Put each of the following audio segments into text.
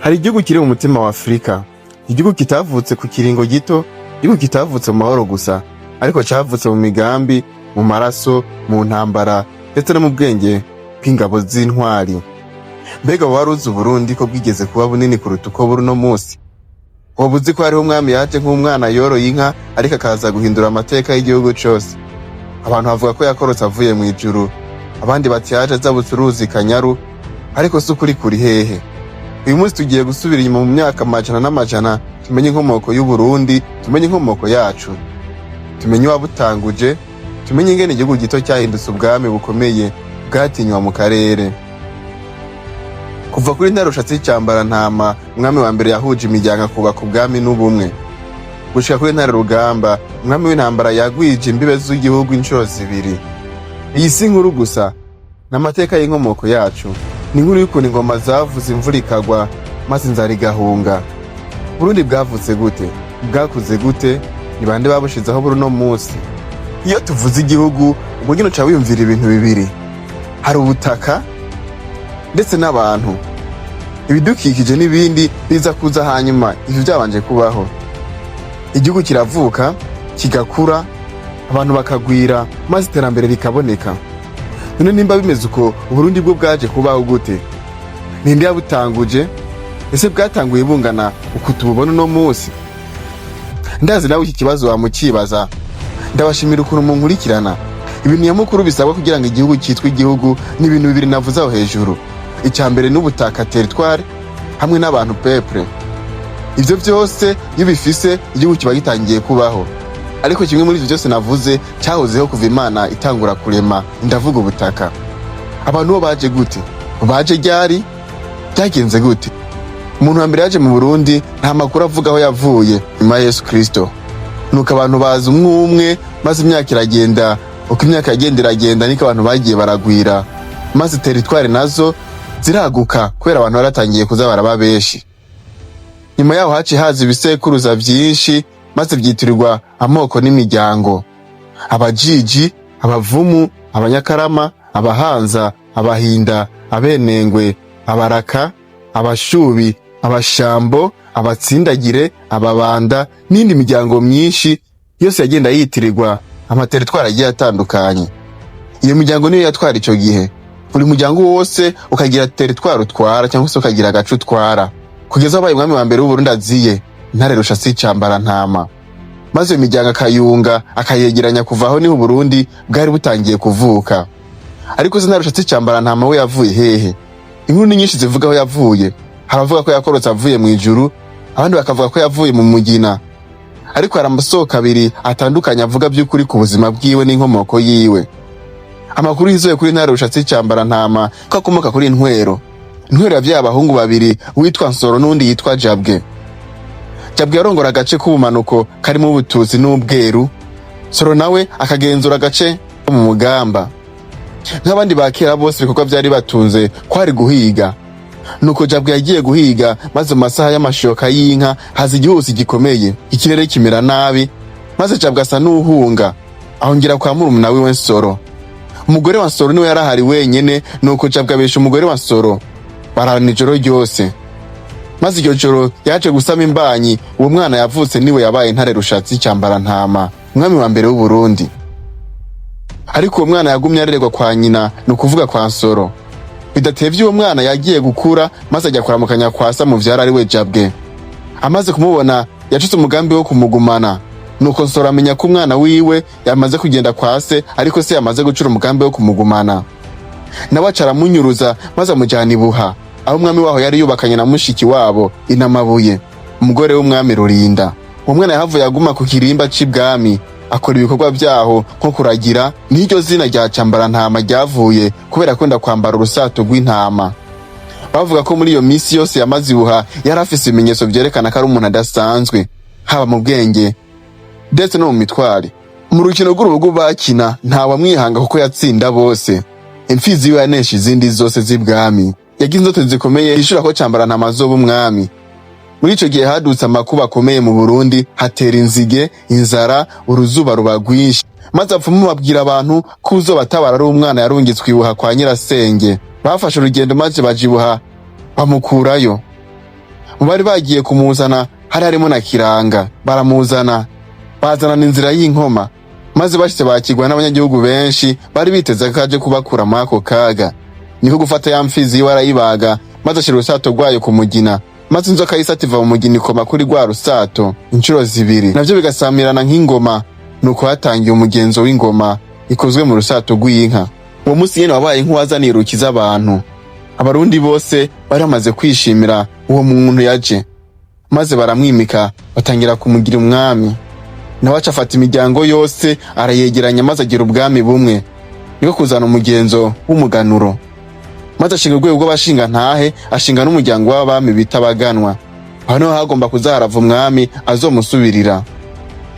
Hari igihugu kiri mu mutima wa Afurika, igihugu kitavutse ku kiringo gito, igihugu kitavutse mu mahoro gusa, ariko cavutse mu migambi, mu maraso, mu ntambara, ndetse no mu bwenge bw'ingabo z'intwari. Mbega wari uzi Uburundi ko bwigeze kuba bunini kuruta uko buri uno musi? Woba uzi ko hariho umwami yaje nk'umwana yoroye inka, ariko akaza guhindura amateka y'igihugu cose? Abantu bavuga ko yakorotse avuye mw'ijuru, abandi bati yaje azabutse uruzi Kanyaru, ariko si ukuri kuri hehe? Uyu munsi tugiye gusubira inyuma mu myaka amajana n'amajana, tumenye inkomoko y'Uburundi, tumenye inkomoko yacu, tumenye uwabutanguje, tumenye ingene igihugu gito cyahindutse ubwami bukomeye bwatinywa mu karere. Kuva kuri Ntare Rushatsi Ntama, umwami wa mbere yahuje imiryango akubaka ubwami n'ubumwe, gushika kuri Ntare Rugamba, umwami w'intambara yagwije imbibe z'igihugu inshuro zibiri. Iyi si inkuru gusa, ni amateka y'inkomoko yacu, ni inkuru y'ukuntu ingoma zavuze imvura ikagwa maze inzara igahunga. Burundi bwavutse gute? Bwakuze gute? Ni bande babushizeho buri uno munsi? Iyo tuvuze igihugu, ubwo nyine uca wiyumvira ibintu bibiri: hari ubutaka ndetse n'abantu, ibidukikije n'ibindi biza kuza hanyuma ivyo byabanje kubaho. Igihugu kiravuka, kigakura, abantu bakagwira, maze iterambere rikaboneka. None nimba bimeze uko, Uburundi bwo bwaje kubaho gute? Ninde yabutanguje? Ese bwatanguye bungana uku tububona uno munsi? Ndazi nawe iki kibazo wamukibaza. Ndabashimira ukuntu munkurikirana. Ibintu nyamukuru bisabwa kugira ngo igihugu cyitwe igihugu ni ibintu bibiri navuze aho hejuru. Icya mbere n'ubutaka, territoire, hamwe n'abantu, peuple. Ivyo vyose iyo bifise, igihugu kiba gitangiye kubaho. Ariko kimwe muri ivyo byose navuze cyahozeho kuva Imana itangura kurema, ndavuga ubutaka. Abantu bo baje gute? Baje ryari? Byagenze gute? Umuntu wa mbere yaje mu Burundi, nta makuru avuga aho yavuye nyuma ya Yesu Kristo. Nuko abantu baza umwe umwe, maze imyaka iragenda. Uko imyaka yagenda iragenda, niko abantu bagiye baragwira, maze territoire nazo ziraguka kubera abantu baratangiye kuza baraba benshi. Nyuma yaho haciye haza ibisekuruza vyinshi, maze vyitirirwa amoko n'imiryango: Abajiji, Abavumu, Abanyakarama, Abahanza, Abahinda, Abenengwe, Abaraka, Abashubi, Abashambo, Abatsindagire, Ababanda n'indi miryango myinshi yose yagenda yitirirwa amateritwari agiye atandukanye. Iyo miryango niyo yatwara ico gihe. Buri muryango wose ukagira teritwari utwara cyangwa se ukagira agace utwara, kugeza abaye umwami wa mbere w'Uburundi aziye, Ntare Rushatsi Ntama, maze iyo miryango akayunga, akayegeranya. Kuva aho niho Uburundi bwari butangiye kuvuka. Ariko se Ntare Rushatsi Ntama we yavuye hehe? Inkuru ni nyinshi zivuga aho yavuye. Hari abavuga ko yakorotse avuye mu ijuru, abandi bakavuga ko yavuye mu mugina, ariko hari amasoko abiri atandukanye avuga by'ukuri ku buzima bwiwe n'inkomoko yiwe. Amakuru yizewe kuri Ntare Rushatsi Ntama ko akomoka kuri Ntwero. Ntwero yavyaye abahungu babiri, uwitwa Nsoro n'undi yitwa Jabwe. Jabwe yarongora agace k'ubumanuko karimo Ubututsi n'Ubweru, Nsoro nawe akagenzura agace ko mu Mugamba. Nk'abandi ba kera bose, ibikorwa vyari batunze kwari guhiga. Nuko Jabwe yagiye guhiga, maze mu masaha y'amashoka y'inka haza igihuhusi gikomeye, ikirere kimera nabi, maze Jabwe asa n'uhunga, ahungira kwa murumuna wiwe Nsoro. Umugore wa Nsoro niwe yarahari wenyene. Nuko Jabwe abesha umugore wa Nsoro, bararana ijoro ryose, maze iryo joro yaje gusama imbanyi. Uwo mwana yavutse niwe yabaye Ntare Rushatsi Ntama, umwami wa mbere w'Uburundi. Ariko uwo mwana yagumye arererwa kwa nyina, ni ukuvuga kwa Nsoro. Bidatevye uwo mwana yagiye gukura, maze ajya kuramukanya kwa se amuvyara, ari we Jabwe. Amaze kumubona, yacitse umugambi wo kumugumana. Nuko Nsoro amenya ko umwana wiwe yamaze kugenda kwa se, ariko se yamaze gucura umugambi wo kumugumana. Nawe aca aramunyuruza, maze amujyana ibuha, aho umwami waho yari yubakanye na mushiki wabo Inamabuye, umugore w'umwami Rurinda. Uwo mwana yahavuye aguma ku kirimba c'ibwami, akora ibikorwa vyaho nko kuragira. N'iryo zina rya Cambarantama ryavuye kubera akunda kwambara urusato rw'intama. Bavuga ko muri iyo misi yose yamaze ibuha yari afise ibimenyetso vyerekana ko ari umuntu adasanzwe, haba mu bwenge ndetse no mu mitwari. Mu rukino rw'urubugu bakina, ntawamwihanga kuko yatsinda bose. Imfizi yiwe yanesha izindi zose z'ibwami. Yagize inzoto zikomeye yishura ko Cambarantama azoba umwami. Muri ico gihe hadutse amakuba akomeye mu Burundi, hatera inzige, inzara, uruzuba ruba rwinshi, maze abapfumu babwira abantu ko uzobatabara ari umwana yarungitswe ibuha kwa nyirasenge. Bafashe urugendo maze baja ibuha, bamukurayo. Mu bari bagiye kumuzana hari harimo na Kiranga. Baramuzana, bazanana inzira y'inkoma, maze bashitse bakirwa n'abanyagihugu benshi bari biteze ko aje kubakura muri ako kaga. Niko gufata ya mfizi yiwe arayibaga, maze ashira urusato rwayo ku mugina, maze inzoka y'isati iva mu mugina ikoma kuri rwa rusato inshuro zibiri, navyo bigasamirana nk'ingoma. Nuko hatangiye umugenzo w'ingoma ikozwe mu rusato rw'inka. Uwo musi nyene wabaye nk'uwazaniye urukiza abantu. Abarundi bose bari bamaze kwishimira uwo muntu yaje, maze baramwimika, batangira kumugira umwami. Nawe aca afata imiryango yose arayegeranya, maze agira ubwami bumwe. Niko kuzana umugenzo w'umuganuro, maze ashinga urwego rw'abashingantahe, ashinga n'umuryango w'abami bita abaganwa. Aho niho hagomba kuzaharava umwami azomusubirira.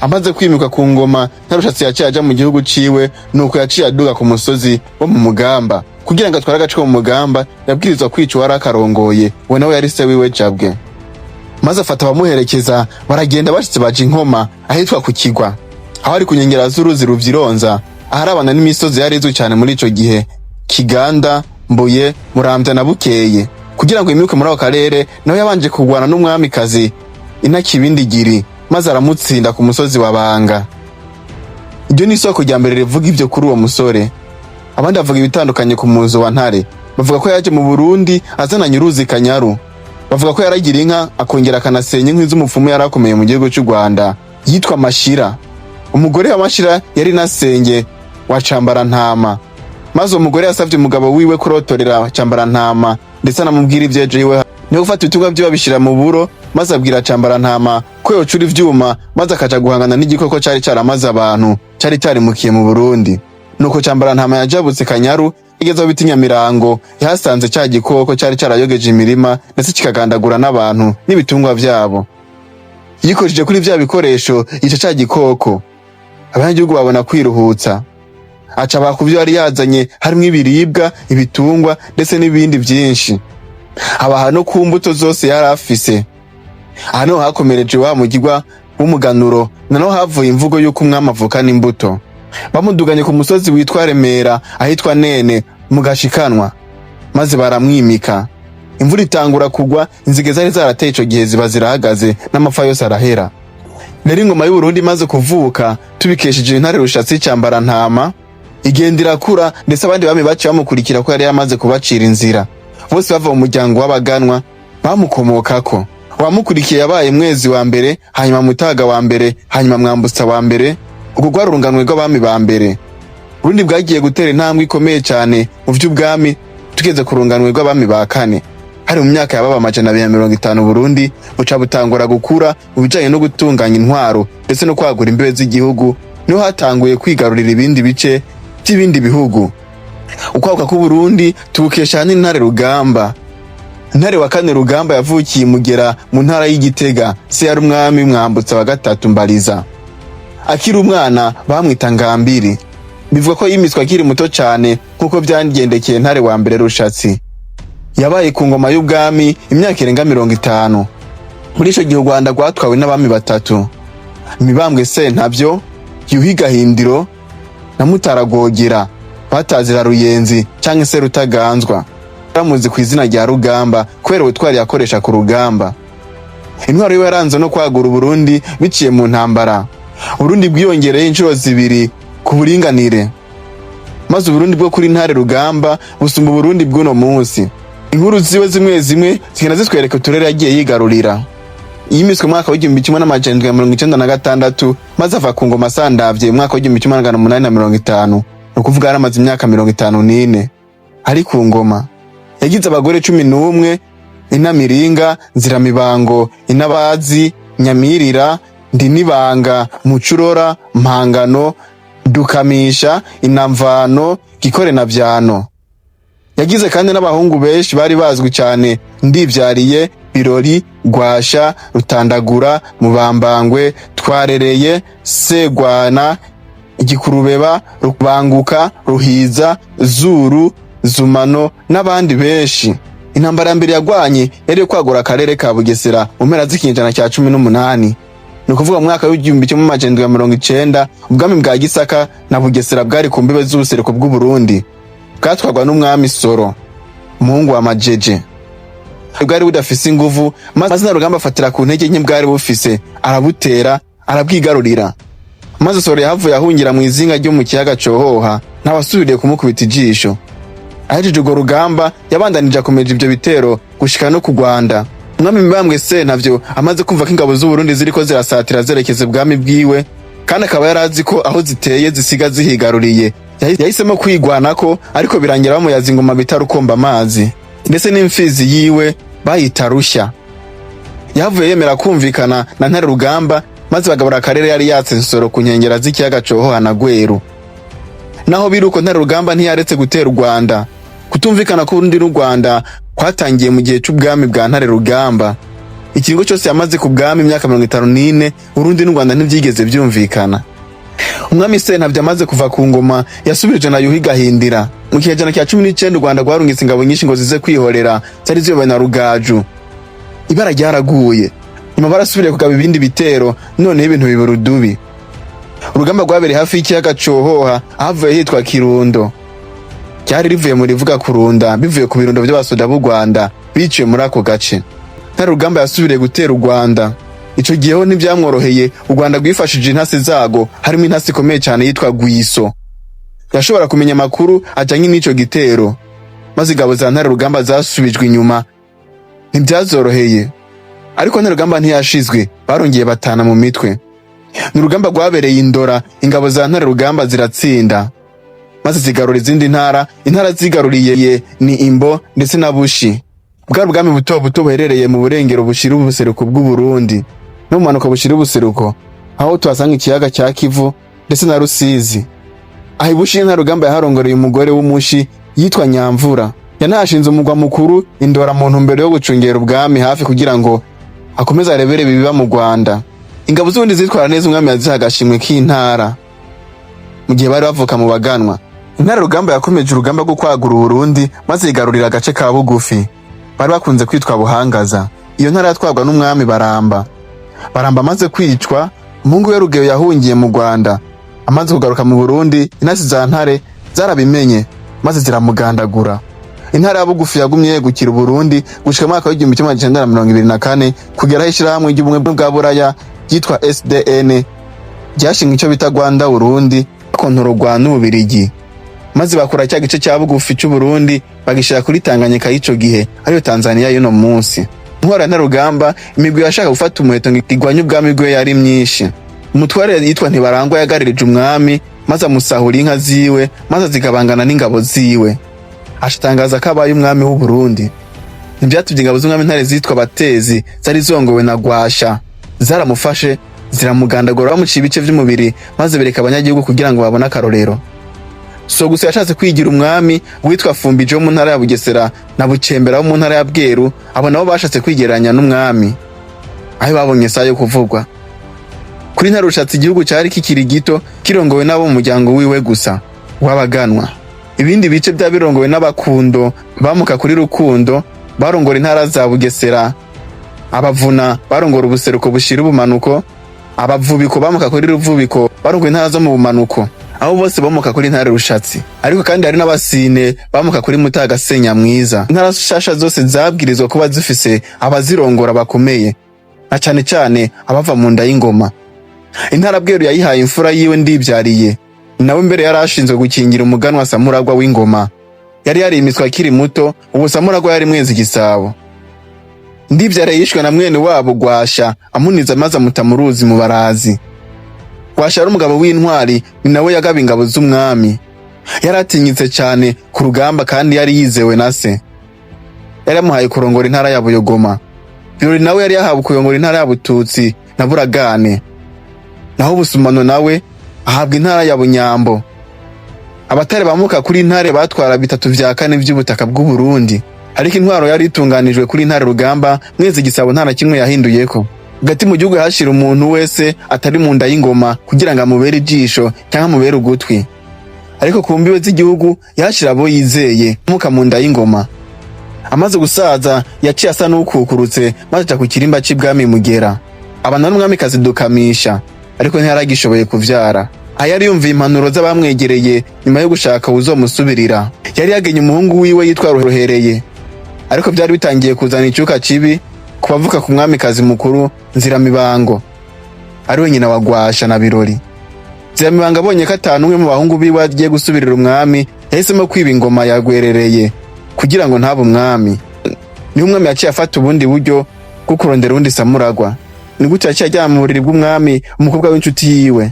Amaze kwimikwa ku ngoma, Ntarushatsi yaciye aja mu gihugu ciwe. Nuko yaciye aduga ku musozi wo mu Mugamba. Kugira ngo atware agace ko mu Mugamba, yabwirizwa kwica uwari akarongoye, uwo nawe yari se wiwe Jabwe. Maze afata abamuherekeza baragenda. Bashitse baja inkoma ahitwa ku Kigwa, aho ari ku nkengera z'uruzi Ruvyironza, aharabana n'imisozi yari izwi cane muri ico gihe: Kiganda, Mbuye, Muramvya na Bukeye. Kugira ngo yimikwe muri ako karere, nawe yabanje kurwana n'umwamikazi Intakibindigiri, maze aramutsinda ku musozi wa Banga. Iryo ni isoko rya mbere rivuga ivyo kuri uwo musore. Abandi bavuga ibitandukanye ku muzo wa Ntare. Bavuga ko yaje mu Burundi azananye uruzi Kanyaru. Bavuga ko yaragira inka, akongera akanasenya inkwi z'umupfumu yari akomeye mu gihugu cy'u Rwanda yitwa Mashira. Umugore wa Mashira yari Nasenge wa Cambarantama, maze uwo mugore yasavye umugabo wiwe kurotorera Cambarantama, ndetse anamubwira ivyejo yiwe. Niho gufata ibitungwa vyiwe abishira mu buro, maze abwira Cambarantama ko yocura ivyuma, maze akaja guhangana n'igikoko cari caramaze abantu, cari carimukiye mu Burundi. Nuko Cambarantama yajabutse Kanyaru, igeze aho bita Nyamirango, yahasanze ca gikoko cari carayogeje imirima, ndetse kikagandagura n'abantu n'ibitungwa vyabo. Yikojeje kuri vya bikoresho, yica ca gikoko, abanyagihugu babona kwiruhutsa. Aca baka kuvyo yari yazanye, harimwo ibiribwa, ibitungwa ndetse n'ibindi vyinshi, abaha no ku mbuto zose yari afise. Aha niho hakomereje wa mugirwa w'umuganuro, naho havuye imvugo y'uko umwami avukana imbuto. Bamuduganye ku musozi witwa Remera, ahitwa Nene mu Gashikanwa, maze baramwimika. Imvura itangura kugwa, inzige zari zarateye ico gihe ziba zirahagaze, n'amapfa yose arahera. Rero ingoma y'Uburundi imaze kuvuka, tubikesheje Intare Rushatsi Cambarantama, igenda irakura, ndetse abandi bami baciye bamukurikira ko yari yamaze kubacira inzira. Bose bava mu muryango w'abaganwa bamukomokako. Uwamukurikiye yabaye Mwezi wa mbere, hanyuma Mutaga wa mbere, hanyuma Mwambutsa wa mbere. Urwo rwari urunganwe rw'abami ba mbere. Uburundi bwagiye gutera intambwe ikomeye cyane mu vy'ubwami tugeze ku runganwe rw'abami ba kane, hari mu myaka yababa 250. Burundi buca butangura gukura mu bijanye no gutunganya intwaro ndetse no kwagura imbibe z'igihugu. Niho hatanguye kwigarurira ibindi bice by'ibindi bihugu. Ukwaguka k'Uburundi tubukesha ahanini Ntare Rugamba. Ntare wa kane Rugamba yavukiye Mugera mu ntara y'Igitega. Se yari umwami Mwambutsa wa gatatu Mbariza. Akiri umwana bamwita Ngambiri. Bivuga ko yimitswe akiri muto cyane, nk'uko byagendekeye Ntare wa mbere Rushatsi. Yabaye ku ngoma y'ubwami imyaka irenga 50. Muri ico gihe u Rwanda rwatwawe n'abami batatu: Mibambwe Sentavyo, Yuhi Gahindiro na Mutara Rwogera, batazira Ruyenzi canke se Rutaganzwa. Bamuzi ku izina rya Rugamba kubera ubutwari yakoresha ku rugamba. Intwaro yiwe yaranze no kwagura Uburundi biciye mu ntambara. Uburundi bwiyongereye inshuro zibiri ku buringanire, maze Uburundi bwo kuri Ntare Rugamba busumba Uburundi bw'uno munsi. Inkuru ziwe zimwe zimwe zigenda zitwereka uturere yagiye yigarurira. Yimiswe mu mwaka w'1796, maze ava ku ngoma asandavye mu mwaka w'1850, ni ukuvuga yaramaze imyaka 54 ari ku ngoma. Yagize abagore 11: Inamiringa, Nziramibango, Inabazi, Nyamirira, Ndinibanga, Mucurora, Mpangano, Dukamisha, Inamvano, Gikore na Vyano. Yagize kandi n'abahungu benshi bari bazwi cyane: Ndivyariye, Birori, Rwasha, Rutandagura, Mubambangwe, Twarereye, Segwana, Igikurubeba, Rubanguka, Ruhiza, Zuru, Zumano n'abandi benshi. Intambara ya mbere yagwanye yari iyo kwagura akarere ka Bugesera mu mpera z'ikinyejana cya 18, ni ukuvuga mu mwaka w'1790. Ubwami bwa Gisaka na Bugesera bwari ku mbibe z'ubuseruko bw'Uburundi, bwatwarwa n'umwami Soro, umuhungu wa Majeje. Bwari budafise inguvu, maze Ntare Rugamba afatira ku ntege nke bwari bufise, arabutera, arabwigarurira. Maze Nsoro yahavuye ahungira mu izinga ryo mu kiyaga Cohoha, ntawasubiriye kumukubita ijisho. Ahejeje urwo rugamba, yabandanije akomeje ivyo bitero gushika no ku Rwanda. Umwami Mibambwe Sentavyo amaze kumva ko ingabo z'Uburundi ziriko zirasatira zerekeza ubwami bwiwe, kandi akaba yari azi ko aho ziteye zisiga zihigaruriye, yahisemo kwigwanako, ariko birangira bamuyaza ingoma bita Rukomba amazi, ndetse n'imfizi yiwe bayita Rushya. Yahavuye yemera kumvikana na Ntare Rugamba, maze bagabura akarere yari yatse Nsoro ku nkengera z'ikiyaga Cohoha na Gweru. Naho biruko, Ntare Rugamba ntiyaretse gutera u Rwanda. Kutumvikana k'Uburundi n'u Rwanda kwatangiye mu gihe c'ubwami bwa Ntare Rugamba. Ikiringo cyose yamaze ku bwami, imyaka 54, Urundi n'u Rwanda ntivyigeze vyumvikana. Umwami Sentavyo amaze kuva ku ngoma, yasubirije na Yuhi Gahindira. Mu kinyejana cya 19, u Rwanda rwarungitse ingabo nyinshi ngo zize kwihorera, zari ziyobowe na Rugaju. Ibara ryaraguye. Nyuma barasubiriye kugaba ibindi bitero, noneho ibintu biba urudubi. Urugamba rwabereye hafi y'ikiyaga Cohoha, ahavuye hitwa Kirundo. Ryari rivuye mu rivuga kurunda, bivuye ku birundo vy'abasoda b'u Rwanda biciwe muri ako gace. Ntare Rugamba yasubiriye gutera u Rwanda. Ico gihe ho ntivyamworoheye. U Rwanda rwifashije intasi zago, harimo intasi ikomeye cane yitwa Gwiso, yashobora kumenya amakuru ajanye n'ico gitero, maze ingabo za Ntare Rugamba zasubijwe inyuma. Ntivyazoroheye, ariko Ntare Rugamba ntiyashizwe, barongeye batana mu mitwe. Ni urugamba rwabereye Indora. Ingabo za Ntare Rugamba ziratsinda, maze zigarura izindi ntara. Intara zigaruriye ni Imbo ndetse na Bushi, bwari ubwami buto buto buherereye mu burengero bushira ubuseruko bw'Uburundi no mu manuko bushira ubuseruko, aho tuhasanga ikiyaga cya Kivu ndetse na Rusizi. Aho Ibushi, Ntare Rugamba yaharongoreye umugore w'Umushi yitwa Nyamvura. Yanahashinze umugwa mukuru Indora mu ntumbero yo gucungera ubwami hafi, kugira ngo akomeze arebere ibiba mu Rwanda. Ingabo z'ubundi zitwara neza, umwami yaziha agashimwe k'intara mu gihe bari bavuka mu baganwa. Intare Rugamba yakomeje urugamba rwo kwagura Uburundi, maze yigarurira agace ka bugufi bari bakunze kwitwa Buhangaza. Iyo ntara yatwarwa n'umwami Baramba. Baramba amaze kwicwa, umuhungu we Rugeyo yahungiye mu Rwanda. Amaze kugaruka mu Burundi, intasi za Ntare zarabimenye, maze ziramugandagura. Intara ya bugufi yagumye yegukira Uburundi gushika mu mwaka w'1924, kugera aho ishirahamwe ry'ubumwe bwa Buraya ryitwa SDN ryashinga ico bita Rwanda Urundi, kontororwa n'Ububirigi, maze bakura cya gice cya bugufi c'Uburundi bagishira kuri Tanganyika y'ico gihe, ariyo Tanzania y'uno munsi. Intwaro ya Ntarugamba, imigwi yashaka gufata umuheto ngo igwanye ubwami bwe yari myinshi. Umutware yitwa Ntibarangwa yagaririje umwami, maze amusahura inka ziwe, maze azigabangana n'ingabo ziwe, ashitangaza ko abaye umwami w'Uburundi. Ntivyatuvye, ingabo z'umwami Ntare zitwa Abatezi zari zongowe na Gwasha zaramufashe, ziramugandagura, bamuciye ibice vy'umubiri, maze bereka abanyagihugu kugira ngo babone akarorero. So gusa yashatse kwigira umwami witwa Fumbije wo mu ntara ya Bugesera na Bucembera wo mu ntara ya Bweru. Abo nabo bashatse kwigereranya n'umwami aho babonye isaha yo kuvugwa kuri Ntare Rushatsi. Igihugu cyari kikiri gito, kirongowe n'abo mu muryango wiwe gusa w'abaganwa. Ibindi bice byaba birongowe n'abakundo bamuka kuri Rukundo, barongora intara za Bugesera. Abavuna barongora ubuseruko bushira ubumanuko. Abavubiko bamuka kuri Ruvubiko barongora intara zo mu bumanuko. Abo bose bamuka kuri Ntare Rushatsi. Ariko kandi hari n'abasine bamuka kuri Mutaga Senyamwiza. Intara shasha zose zabwirizwa kuba zifise abazirongora bakomeye, na cane cane abava mu nda y'ingoma. Intara Bweru yayihaye imfura yiwe Ndibyariye, nawe mbere yari ashinzwe gukingira umuganwa Samuragwa w'ingoma yari yarimitswe akiri muto. Ubu Samuragwa yari Mwezi Gisabo. Ndibyariye yishwe na mwene wabo Gwasha, amuniza maze amuta mu ruzi mu Barazi. Gwasha yari umugabo w'intwari, ni nawe yagaba ingabo z'umwami. Yari atinyitse cane ku rugamba kandi yari yizewe na se. Yari yamuhaye kurongora intara ya Buyogoma. Birori nawe yari yahawe kuyongora intara ya Bututsi na Buragane, naho Busumano nawe ahabwa intara ya Bunyambo. Abatare bamuka kuri Ntare batwara bitatu vya kane vy'ubutaka bw'Uburundi. Ariko intwaro yari itunganijwe kuri Ntare Rugamba Mwezi Gisabo nta na kimwe yahinduyeko. Hagati mu gihugu hashira umuntu wese atari mu nda y'ingoma kugira ngo amubere ijisho cyangwa amubere ugutwi, ariko ku mbibe z'igihugu yahashira abo yizeye muka mu nda y'ingoma. Amaze gusaza, yaciye asa n'ukukurutse, maze aja ku kirimba c'ibwami Mugera, abana n'umwamikazi Dukamisha, ariko ntiyaragishoboye kuvyara. Aha yari yumviye impanuro z'abamwegereye. Nyuma yo gushaka uwuzomusubirira, yari yagenye umuhungu wiwe yitwa Ruhereye. Ariko byari bitangiye kuzana icuka kibi ku bavuka ku mwamikazi mukuru Nziramibango, ariwe nyina wa Gwasha na Birori. Nziramibango abonye ko atanu umwe mu bahungu biwe agiye gusubirira umwami, yahisemo kwiba ingoma yagwerereye kugira ngo ntabe umwami. Niho umwami yaciye afata ubundi buryo bwo kurondera uwundi samuragwa. Ni gute yaciye ajyana mu buriri bw'umwami umukobwa w'inshuti yiwe.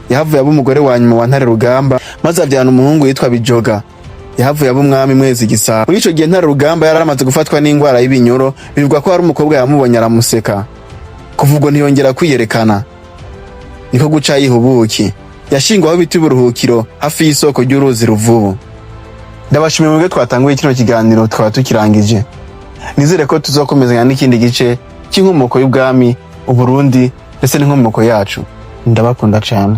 Yahavuye aba umugore wa nyuma wa Ntare Rugamba, maze avyana umuhungu yitwa Bijoga. Yahavuye aba umwami Mwezi Gisabo. Muri ico gihe Ntare Rugamba yari amaze gufatwa n'ingwara y'ibinyoro. Bivugwa ko hari umukobwa yamubonye aramuseka. Kuva ubwo ntiyongera kwiyerekana, niko guca yiha ubuki. Yashingwaho ibiti uburuhukiro hafi y'isoko ry'uruzi Ruvubu. Ndabashimiye mwebwe twatanguye kino kiganiro, tukaba tukirangije. Nizere ko tuzokomezanya n'ikindi gice cy'inkomoko y'ubwami Uburundi ndetse n'inkomoko yacu. Ndabakunda cane.